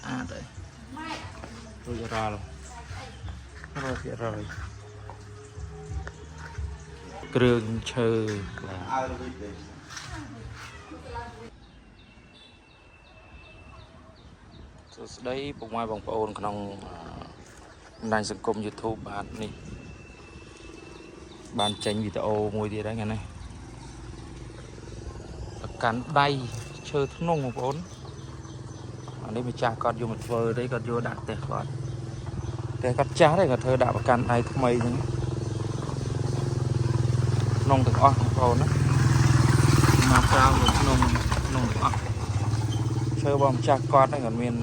អាតហើយរួចរាល់100%គ្រឿងឈើបាទ Out of it. សួស្តីពុកម៉ែបងប្អូនក្នុងបណ្ដាញសង្គម YouTube បាទនេះបានចេញវីដេអូមួយទៀតហើយថ្ងៃនេះប្រកាន់ដៃឈើធ្នង់បងប្អូនអានេះម្ចាស់គាត់យកមកធ្វើទេគាត់យកដាក់ផ្ទះគាត់ផ្ទះគាត់ចាស់ទេគាត់ធ្វើដាក់ប្រកាន់ដៃថ្មីហ្នឹងធ្នង់ទាំងអស់បងប្អូនណាមកក្រៅនៅក្នុងក្នុងទាំងអស់ ឈើរបស់ម្ចាស់គាត់ហ្នឹងគាត់មាន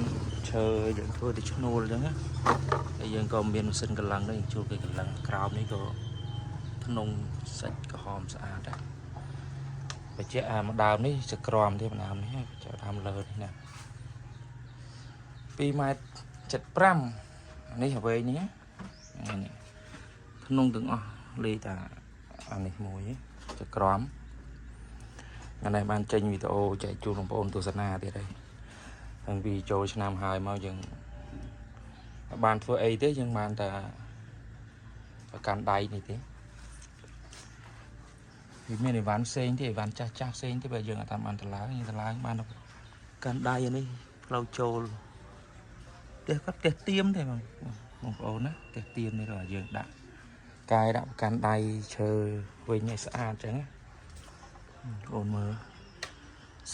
ឈើយើងធ្វើទៅឈ្នួលអញ្ចឹងណាហើយយើងក៏មានម៉ាស៊ីនកម្លាំងដែរយើងជួលគេកម្លាំងក្រោមនេះក៏ធ្នង់សាច់ក្រហមស្អាតដែរបញ្ជាក់អាម្ដើមនេះចក្រមទេម្ដើមនេះចដើមលើនេះណា2ម៉ែត្រ75អានេះអ្វីនេះណានេះធ្នង់ទាំងអស់លេតាអានេះមួយចក្រមថ្ងៃនេះបានចេញវីដេអូចែកជូនបងប្អូនទស្សនាទៀតហើយ តាំងពីចូលឆ្នាំហើយមកយើងអត់បានធ្វើអីទេយើងបានតែប្រកាន់ដៃនេះទេវាមានអីវ៉ាន់ផ្សេងទេអីវ៉ាន់ចាស់ចាស់ផ្សេងទេបើយើងអត់តាមបានតឡើងយើងតឡើងបានតែកាន់ដៃអានេះផ្លូវចូលផ្ទះគាត់ផ្ទះទៀមទេបងបងប្អូនណាផ្ទះទៀមនេះរកយើងដាក់កាយដាក់ប្រកាន់ដៃឈើវិញឲ្យស្អាតចឹងណាបងប្អូនមើល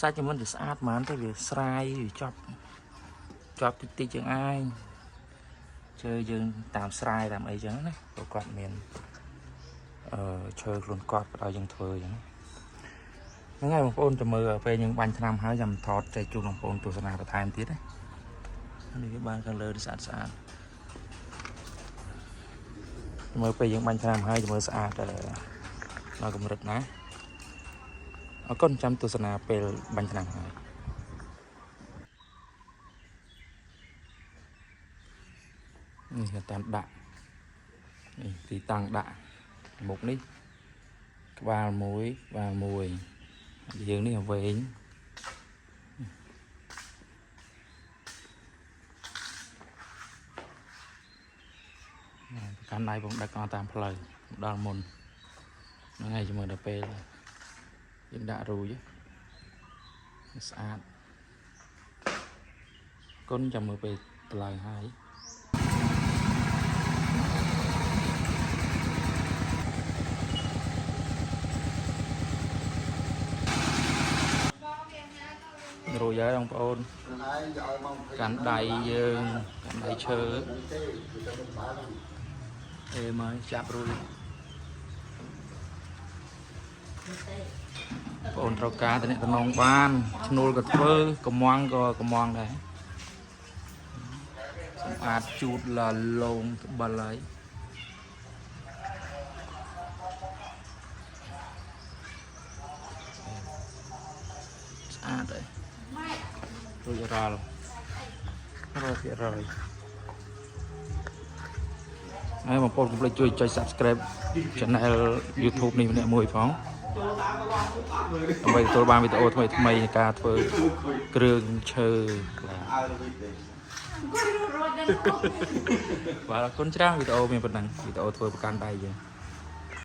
សាច់មិនទៅស្អាតហ្មងទេវាស្រាយវាចប់ចប់តិចតិចជាងឯងជើយើងតាមស្រាយតាមអីចឹងណាព្រោះគាត់មានអឺឈើខ្លួនគាត់ក៏ឲ្យយើងធ្វើចឹងហ្នឹងហើយបងប្អូនទៅមើលពេលយើងបាញ់ថ្នាំហើយចាំថតចែកជូនបងប្អូនទស្សនាបន្ថែមទៀតណានេះវាបានខាងលើនេះស្អាតស្អាតមើលពេលយើងបាញ់ថ្នាំហើយមើលស្អាតដល់កម្រិតណា អរគុណចាំទស្សនាពេលបាញ់ថ្នាំហើយនេះគេតាមដាក់នេះទីតាំងដាក់មុខនេះក្បាលមួយក្បាលមួយយើងនេះវែងប្រកាន់ដៃបងដឹកអស់តាមផ្លូវដល់មុនហ្នឹងហើយជាមួយដល់ពេលយើងដាក់រួចស្អាតគុណចាំមើលពេលតម្លើងហើយ រួចហើយបងប្អូនកាន់ដៃយើងកាន់ដៃឈើអេមកចាប់រួចបងប្អូនត្រូវការតំណតំណងបានឈ្នួលក៏ធ្វើកំងក៏កំងដែរសម្អាតជូតលលងត្បិលហើយស្អាតហើយ រួចរាល់100%ហើយបងប្អូនកុំភ្លេចជួយចុច Subscribe Channel YouTube នេះម្នាក់មួយផងដើម្បីទទួលបានវីដេអូថ្មីថ្មីៗនៃការធ្វើគ្រឿងឈើបាទ Out of it. បាទអរគុណច្រើនវីដេអូមានប៉ុណ្ណឹងវីដេអូធ្វើប្រកាន់ដៃយើង